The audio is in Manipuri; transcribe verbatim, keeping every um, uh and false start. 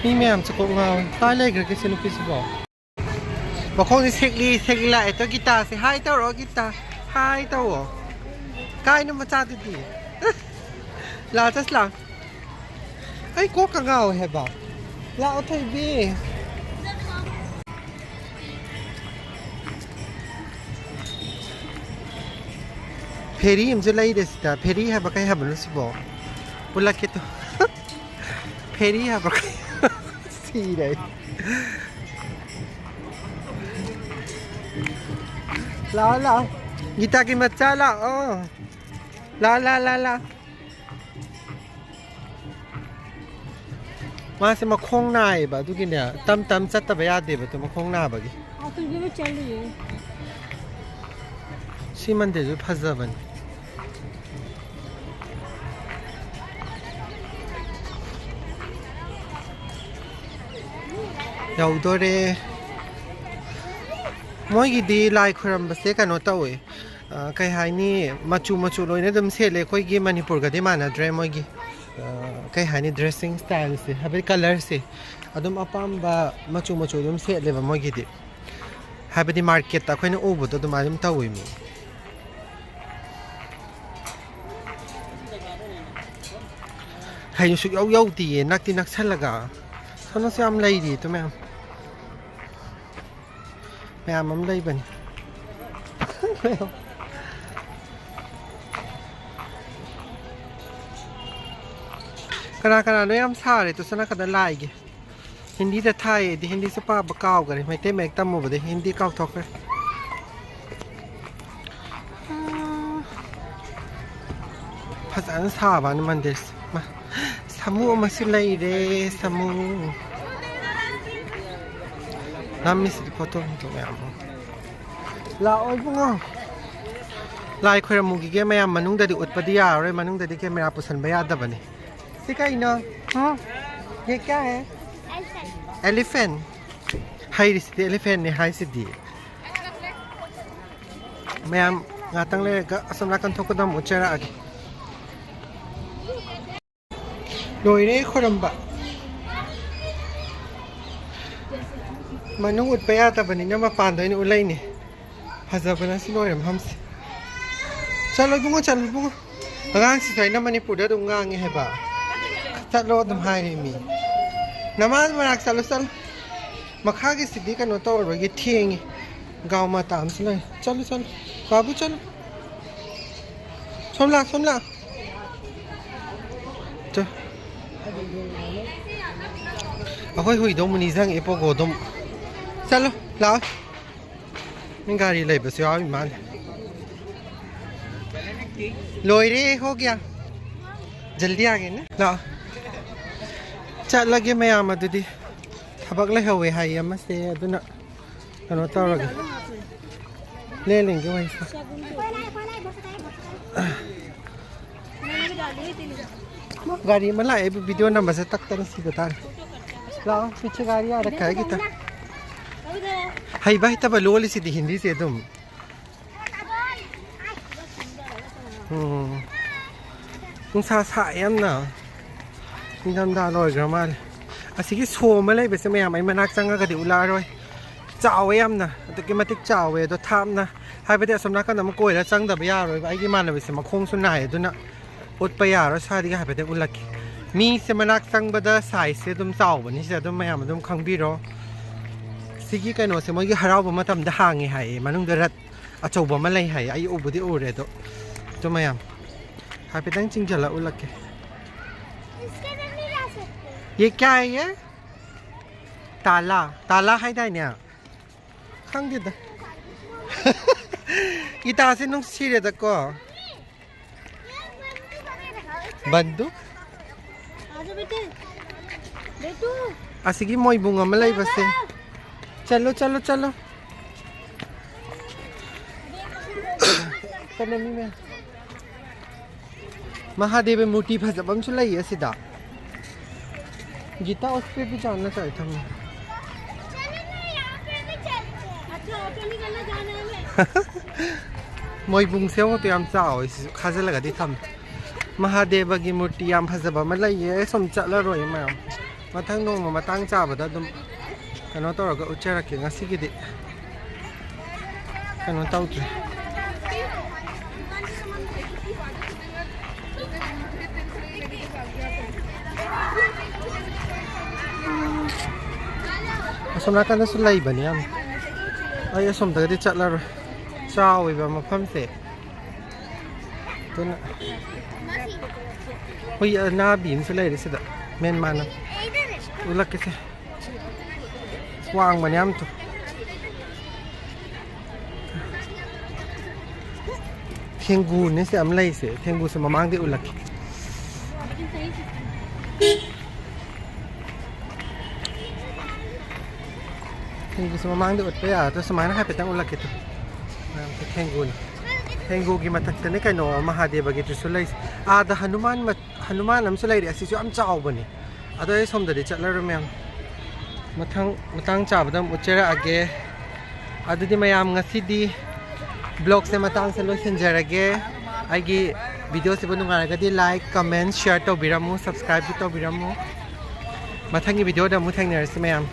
ꯃꯤ ꯃꯌꯥꯝꯁꯦ ꯀꯣꯛ ꯉꯥꯎꯋꯦ꯫ ꯀꯥꯏ ꯂꯩꯈ꯭ꯔꯒꯦ ꯁꯤ ꯅꯨꯄꯤꯁꯤꯕꯣ? ꯃꯈꯣꯡꯁꯦ ꯁꯦꯛꯂꯤ ꯁꯦꯛꯂꯤ ꯂꯥꯛꯑꯦ꯫ ꯇꯣ ꯒꯤꯇꯥꯁꯦ ꯍꯥꯏ ꯇꯧꯔꯣ, ꯒꯤꯇꯥ꯫ ꯍꯥꯏ ꯇꯧꯋꯣ꯫ ꯀꯥꯏꯅꯣ ꯃꯆꯥꯗꯨꯗꯤ? ꯂꯥꯛꯑꯣ, ꯆꯠꯁꯤ ꯂꯥꯛꯑꯣ꯫ ꯑꯩ ꯀꯣꯛꯀ ꯉꯥꯎꯋꯦ ꯍꯥꯏꯕ꯫ ꯂꯥꯛꯑꯣ ꯊꯣꯏꯕꯤ꯫ ꯐꯦꯔꯤ ꯑꯃꯁꯨ ꯂꯩꯔꯦ ꯁꯤꯗ꯫ ꯐꯦꯔꯤ ꯍꯥꯏꯕ ꯀꯩ ꯍꯥꯏꯕꯅꯣ ꯁꯤꯕꯣ? ꯎꯠꯂꯛꯀꯦ ꯇꯨ꯫ ꯐꯦꯔꯤ ꯍꯥꯏꯕ ꯀꯩ? ꯁꯤꯔꯦ ꯑꯩ꯫ ꯂꯥꯛꯑꯣ, ꯂꯥꯛꯑꯣ꯫ ꯒꯤꯇꯥꯒꯤ ꯃꯆꯥ ꯂꯥꯛꯑꯣ꯫ ꯂꯥ, ꯂꯥ, ꯂꯥ, ꯂꯥ꯫ ꯃꯥꯁꯦ ꯃꯈꯣꯡ ꯅꯥꯏꯌꯦꯕ, ꯑꯗꯨꯒꯤꯅꯦ ꯇꯝ ꯇꯝ ꯆꯠꯇꯕ ꯌꯥꯗꯦꯕ, ꯑꯗꯨ ꯃꯈꯣꯡ ꯅꯥꯕꯒꯤ꯫ ꯑꯗꯨꯒꯤ ꯆꯠꯂꯤꯌꯦ꯫ ꯁꯤ ꯃꯟꯗꯤꯔꯁꯨ ꯐꯖꯕꯅꯤ꯫ ꯌꯧꯗꯣꯔꯦ꯫ ꯃꯣꯏꯒꯤꯗꯤ ꯂꯥꯏ ꯈꯣꯏꯔꯝꯕꯁꯦ ꯀꯩꯅꯣ ꯇꯧꯋꯦ, ꯑ, ꯀꯩ ꯍꯥꯏꯅꯤ, ꯃꯆꯨ ꯃꯆꯨ ꯂꯣꯏꯅ ꯑꯗꯨꯝ ꯁꯦꯠꯂꯦ꯫ ꯑꯩꯈꯣꯏꯒꯤ ꯃꯅꯤꯄꯨꯔꯒꯗꯤ ꯃꯥꯟꯅꯗ꯭ꯔꯦ ꯃꯣꯏꯒꯤ, ꯑ, ꯀꯩ ꯍꯥꯏꯅꯤ, dressing styleꯁꯦ, ꯍꯥꯏꯕꯗꯤ colourꯁꯦ ꯑꯗꯨꯝ ꯑꯄꯥꯝꯕ ꯃꯆꯨ ꯃꯆꯨ ꯑꯗꯨꯝ ꯁꯦꯠꯂꯦꯕ ꯃꯣꯏꯒꯤꯗꯤ꯫ ꯍꯥꯏꯕꯗꯤ marketꯇ ꯑꯩꯈꯣꯏꯅ ꯎꯕꯗꯣ ꯑꯗꯨꯃꯥꯏꯅ ꯑꯗꯨꯝ ꯇꯧꯋꯤ ꯃꯤ꯫ ꯀꯩꯅꯣ ꯁꯨꯛꯌꯧ ꯌꯧꯗꯤꯌꯦ, ꯅꯛꯇꯤ ꯅꯛꯁꯜꯂꯒ꯫ ꯁꯣꯝꯗꯁꯨ ꯌꯥꯝ ꯂꯩꯔꯤ ꯑꯗꯨ ꯃꯌꯥꯝ꯫ ꯃꯌꯥꯝ ꯑꯃ ꯂꯩꯕꯅꯤ꯫ ꯀꯅꯥ ꯀꯅꯥꯅꯣ ꯌꯥꯝ ꯁꯥꯔꯦ ꯇꯨ ꯁꯣꯝ ꯅꯥꯀꯟꯗ ꯂꯥꯏꯒꯤ꯫ ꯍꯤꯟꯗꯤꯗ ꯊꯥꯏ, ꯑꯩꯗꯤ ꯍꯤꯟꯗꯤꯁꯨ ꯄꯥꯕ ꯀꯥꯎꯈ꯭ꯔꯦ꯫ ꯃꯩꯇꯩ ꯃꯌꯦꯛ ꯇꯝꯃꯨꯕꯗꯩ ꯍꯤꯟꯗꯤ ꯀꯥꯎꯊꯣꯛꯈ꯭ꯔꯦ꯫ ꯐꯖꯅ ꯁꯥꯕꯅꯤ ꯃꯟꯗꯤꯔꯁꯦ꯫ ꯃꯥ, ꯁꯥꯃꯨ ꯑꯃꯁꯨ ꯂꯩꯔꯦ, ꯁꯥꯃꯨ꯫ ꯅꯝꯃꯤꯁꯤꯗꯤ ꯐꯣꯇꯣ ꯅꯨꯡꯇꯣ ꯃꯌꯥꯝ ꯑꯃ꯫ ꯂꯥꯛꯑꯣ ꯏꯕꯨꯡꯉꯣ꯫ ꯂꯥꯏ ꯈꯣꯏꯔꯝꯃꯨꯈꯤꯒꯦ ꯃꯌꯥꯝ, ꯃꯅꯨꯡꯗꯗꯤ ꯎꯠꯄꯗꯤ ꯌꯥꯔꯔꯣꯏ, ꯃꯅꯨꯡꯗꯗꯤ camera ꯄꯨꯁꯟꯕ ꯌꯥꯗꯕꯅꯤ꯫ ꯁꯤ ꯀꯩꯅꯣ? ꯍꯥ? ꯌꯦ ꯀꯌꯥ ꯍꯦ? Elephant꯫ ꯍꯩꯔꯤꯁꯤꯗꯤ elephantꯅꯦ ꯍꯥꯏꯁꯤꯗꯤ꯫ ꯃꯌꯥꯝ ꯉꯥꯛꯇꯪ ꯂꯩꯔꯒ ꯑꯁꯣꯝ ꯅꯥꯀꯟ ꯊꯣꯛꯄꯗ ꯑꯃꯨꯛ ꯎꯠꯆꯔꯛꯑꯒꯦ꯫ ꯂꯣꯏꯔꯦ ꯈꯣꯏꯔꯝꯕ꯫ ꯃꯅꯨꯡ ꯎꯠꯄ ꯌꯥꯗꯕꯅꯤꯅ ꯃꯄꯥꯟꯗ ꯑꯣꯏꯅ ꯎꯠꯂꯛꯏꯅꯦ꯫ ꯐꯖꯕꯅ ꯁꯤ ꯂꯣꯏꯔꯦ ꯃꯐꯝꯁꯦ꯫ ꯆꯠꯂꯣ ꯏꯕꯨꯡꯉꯣ, ꯆꯠꯂꯣ ꯏꯕꯨꯡꯉꯣ꯫ ꯑꯉꯥꯡꯁꯤꯁꯨ ꯑꯩꯅ ꯃꯅꯤꯄꯨꯔꯗ ꯑꯗꯨꯝ ꯉꯥꯡꯉꯦ ꯍꯥꯏꯕ꯫ ꯆꯠꯂꯣ ꯑꯗꯨꯝ ꯍꯥꯏꯔꯦ ꯃꯤ꯫ ꯅꯃꯥ ꯃꯅꯥꯛ ꯆꯠꯂꯣ, ꯆꯠꯂꯣ꯫ ꯃꯈꯥꯒꯤꯁꯤꯗꯤ ꯀꯩꯅꯣ ꯇꯧꯔꯔꯣꯏꯒꯦ, ꯊꯦꯡꯉꯦ꯫ ꯒꯥꯎ ꯃꯇꯥ ꯑꯃꯁꯨ ꯂꯩ꯫ ꯆꯠꯂꯣ, ꯆꯠꯂꯣ꯫ ꯕꯥꯕꯨ, ꯆꯠꯂꯣ꯫ ꯁꯣꯝ ꯂꯥꯛ, ꯁꯣꯝ ꯂꯥꯛ꯫ ꯆꯣ꯫ ꯑꯩꯈꯣꯏ ꯍꯨꯏꯗꯣ ꯑꯃꯨꯛ ꯅꯤꯡꯁꯤꯡꯉꯛꯑꯦ, ꯄꯣꯒꯣꯗꯣ ꯑꯃꯨꯛ꯫ ꯆꯠꯂꯣ, ꯂꯥꯛꯑꯣ꯫ ꯃꯤ ꯒꯥꯔꯤ ꯂꯩꯕꯁꯨ ꯌꯥꯎꯔꯤ ꯃꯥꯜꯂꯦ꯫ ꯂꯣꯏꯔꯦ, ꯍꯣ ꯒꯌꯥ꯫ ꯖꯜꯗꯤ ꯑꯥꯒꯦ ꯅ꯫ ꯂꯥꯛꯑꯣ꯫ ꯆꯠꯂꯒꯦ ꯃꯌꯥꯝ ꯑꯗꯨꯗꯤ꯫ ꯊꯕꯛ ꯂꯩꯍꯧꯋꯦ ꯍꯥꯏꯌꯦ ꯑꯃꯁꯦ, ꯑꯗꯨꯅ ꯀꯩꯅꯣ ꯇꯧꯔꯒꯦ꯫ ꯂꯦ ꯂꯦꯡꯒꯦ ꯋꯥꯏꯁꯦ꯫ ꯒꯥꯔꯤ ꯑꯃ ꯂꯥꯛꯑꯦ, ꯚꯤꯗꯤꯑꯣ ꯅꯝꯕꯁꯦ ꯇꯛꯇꯅ ꯁꯤꯕ ꯇꯥꯔꯦ꯫ ꯂꯥꯛꯑꯣ, ꯄꯤꯠꯁꯦ ꯒꯥꯔꯤ ꯌꯥꯔꯦ, ꯀꯥꯏꯒꯤ ꯇ-, ꯍꯩꯕ ꯍꯩꯇꯕ ꯂꯣꯜꯂꯤꯁꯤꯗꯤ ꯍꯤꯟꯗꯤꯁꯦ ꯑꯗꯨꯝ꯫ ꯎꯝ꯫ ꯅꯨꯡꯁꯥ ꯁꯥꯏ ꯌꯥꯝꯅ꯫ ꯅꯤꯡꯊꯝꯊꯥ ꯂꯣꯏꯈ꯭ꯔ ꯃꯥꯜꯂꯦ꯫ ꯑꯁꯤꯒꯤ ꯁꯣ ꯑꯃ ꯂꯩꯕꯁꯦ ꯃꯌꯥꯝ ꯑꯩ ꯃꯅꯥꯛ ꯆꯪꯉꯒꯗꯤ ꯎꯠꯂꯛꯑꯔꯣꯏ꯫ ꯆꯥꯎꯋꯦ ꯌꯥꯝꯅ, ꯑꯗꯨꯛꯀꯤ ꯃꯇꯤꯛ ꯆꯥꯎꯋꯦ꯫ ꯑꯗꯣ ꯊꯥꯞꯅ, ꯍꯥꯏꯕꯗꯤ ꯑꯁꯣꯝ ꯅꯥꯀꯟꯗ ꯑꯃꯨꯛ ꯀꯣꯏꯔ ꯆꯪꯗꯕ ꯌꯥꯔꯣꯏꯕ꯫ ꯑꯩꯒꯤ ꯏꯃꯥꯟꯅꯕꯤꯁꯦ ꯃꯈꯣꯡꯁꯨ ꯅꯥꯏ, ꯑꯗꯨꯅ ꯎꯠꯄ ꯌꯥꯔꯣꯏ꯫ ꯁ꯭ꯋꯥꯏꯗꯒꯤ ꯍꯥꯏꯐꯦꯠꯇꯪ ꯎꯠꯂꯛꯀꯦ꯫ ꯃꯤꯁꯦ ꯃꯅꯥꯛ ꯆꯪꯕꯗ ꯁꯥꯏꯖꯁꯦ ꯑꯗꯨꯝ ꯆꯥꯎꯕꯅꯤ, ꯁꯤꯗ ꯑꯗꯨꯝ ꯃꯌꯥꯝ ꯑꯗꯨꯝ ꯈꯪꯕꯤꯔꯣ꯫ ꯁꯤꯒꯤ ꯀꯩꯅꯣꯁꯦ ꯃꯣꯏꯒꯤ ꯍꯔꯥꯎꯕ ꯃꯇꯝꯗ ꯍꯥꯡꯉꯦ ꯍꯥꯏꯌꯦ, ꯃꯅꯨꯡꯗ ꯔꯠ ꯑꯆꯧꯕ ꯑꯃ ꯂꯩ ꯍꯥꯏꯌꯦ꯫ ꯑꯩ ꯎꯕꯨꯗꯤ ꯎꯔꯦ ꯑꯗꯣ, ꯑꯗꯨ ꯃꯌꯥꯝ ꯍꯥꯏꯐꯦꯠꯇꯪ ꯆꯤꯡꯁꯤꯜꯂ ꯎꯠꯂꯛꯀꯦ꯫ ये क्या है ये? ताला, ताला ꯍꯥꯏꯗꯥꯏꯅꯦ? ꯈꯪꯗꯦꯗ꯫ ꯏꯇꯥꯁꯦ ꯅꯨꯡꯁꯤꯔꯦꯗꯀꯣ꯫ ꯕꯟꯗꯨ꯫ ꯑꯁꯤꯒꯤ ꯃꯣꯏꯕꯨꯡ ꯑꯃ ꯂꯩꯕꯁꯦ꯫ ꯆꯠꯂꯣ, ꯆꯠꯂꯣ, ꯆꯠꯂꯣ꯫ ꯆꯠꯂꯣ, ꯃꯤ ꯃꯌꯥꯝ꯫ ꯃꯍꯥꯗꯦꯕ ꯃꯨꯔꯇꯤ ꯐꯖꯕ ꯑꯃꯁꯨ ꯂꯩꯌꯦ ꯑꯁꯤꯗ꯫ गीता, उस पे भी जाना चाहता हूँ। ꯃꯣꯏꯕꯨꯡꯁꯦ ꯑꯃꯨꯛꯇ ꯌꯥꯝ ꯆꯥꯎꯋꯦ, ꯁꯤꯁꯨ ꯈꯥꯖꯤꯜꯂꯒꯗꯤ ꯊꯝꯃꯦ꯫ ꯃꯍꯥꯗꯦꯕꯒꯤ ꯃꯨꯔꯇꯤ ꯌꯥꯝ ꯐꯖꯕ ꯑꯃ ꯂꯩꯌꯦ꯫ ꯑꯩ ꯁꯨꯝ ꯆꯠꯂꯔꯣꯏ ꯃꯌꯥꯝ, ꯃꯊꯪ ꯅꯣꯡꯃ ꯃꯇꯥꯡ ꯆꯥꯕꯗ ꯑꯗꯨꯝ ꯀꯩꯅꯣ ꯇꯧꯔꯒ ꯎꯠꯆꯔꯛꯀꯦ ꯉꯁꯤꯒꯤꯗꯤ꯫ ꯀꯩꯅꯣ ꯇꯧꯗ꯭ꯔꯦ꯫ ꯑꯁꯣꯝ ꯅꯥꯀꯟꯗꯁꯨ ꯂꯩꯕꯅꯤ ꯌꯥꯝ꯫ ꯑꯩ ꯑꯁꯣꯝꯗꯒꯗꯤ ꯆꯠꯂꯔꯣꯏ꯫ ꯆꯥꯎꯋꯦꯕ ꯃꯐꯝꯁꯦ꯫ ꯑꯗꯨꯅ ꯍꯨꯏ ꯑꯅꯥꯕꯤ ꯑꯃꯁꯨ ꯂꯩꯔꯦ ꯁꯤꯗ꯫ ꯃꯦꯟ ꯃꯥꯅ ꯎꯠꯂꯛꯀꯦꯁꯦ꯫ ꯋꯥꯡꯕꯅꯦ ꯌꯥꯝ ꯇꯨ꯫ ꯊꯦꯡꯒꯨꯅꯦ ꯁꯤ ꯌꯥꯝ ꯂꯩꯁꯦ꯫ ꯊꯦꯡꯒꯨꯁꯨ ꯃꯃꯥꯡꯗ ꯎꯠꯂꯛꯀꯦ꯫ ꯊꯦꯡꯒꯨꯁꯨ ꯃꯃꯥꯡꯗ ꯎꯠꯄ ꯌꯥꯔꯗ꯭ꯔꯥ? ꯁꯨꯃꯥꯏꯅ ꯍꯥꯏꯐꯦꯠꯇꯪ ꯎꯠꯂꯛꯀꯦ ꯇꯨ꯫ ꯃꯌꯥꯝꯁꯦ ꯊꯦꯡꯒꯨꯅꯤ꯫ ꯊꯦꯡꯒꯨꯒꯤ ꯃꯊꯛꯇꯅꯦ ꯀꯩꯅꯣ ꯃꯍꯥꯗꯦꯕꯒꯤꯗꯨꯁꯨ ꯂꯩꯁꯦ꯫ ꯑꯥꯗ ꯍꯅꯨꯃꯥꯟ ꯃ-, ꯍꯅꯨꯃꯥꯟ ꯑꯃꯁꯨ ꯂꯩꯔꯤ꯫ ꯑꯁꯤꯁꯨ ꯌꯥꯝ ꯆꯥꯎꯕꯅꯤ꯫ ꯑꯗꯣ ꯑꯩ ꯁꯣꯝꯗꯗꯤ ꯆꯠꯂꯔꯣꯏ ꯃꯌꯥꯝ꯫ ꯃꯊꯪ ꯃꯇꯥꯡ ꯆꯥꯕꯗ ꯑꯃꯨꯛ ꯎꯠꯆꯔꯛꯑꯒꯦ꯫ ꯑꯗꯨꯗꯤ ꯃꯌꯥꯝ ꯉꯁꯤꯗꯤ vlogꯁꯦ ꯃꯇꯥꯡꯁꯦ ꯂꯣꯏꯁꯤꯟꯖꯔꯒꯦ꯫ ꯑꯩꯒꯤ videoꯁꯤꯕꯨ ꯅꯨꯡꯉꯥꯏꯔꯒꯗꯤ like, comment, share ꯇꯧꯕꯤꯔꯝꯃꯨ, subscribeꯁꯨ ꯇꯧꯕꯤꯔꯝꯃꯨ꯫ ꯃꯊꯪꯒꯤ videoꯗ ꯑꯃꯨꯛ ꯊꯦꯡꯅꯔꯁꯤ ꯃꯌꯥꯝ꯫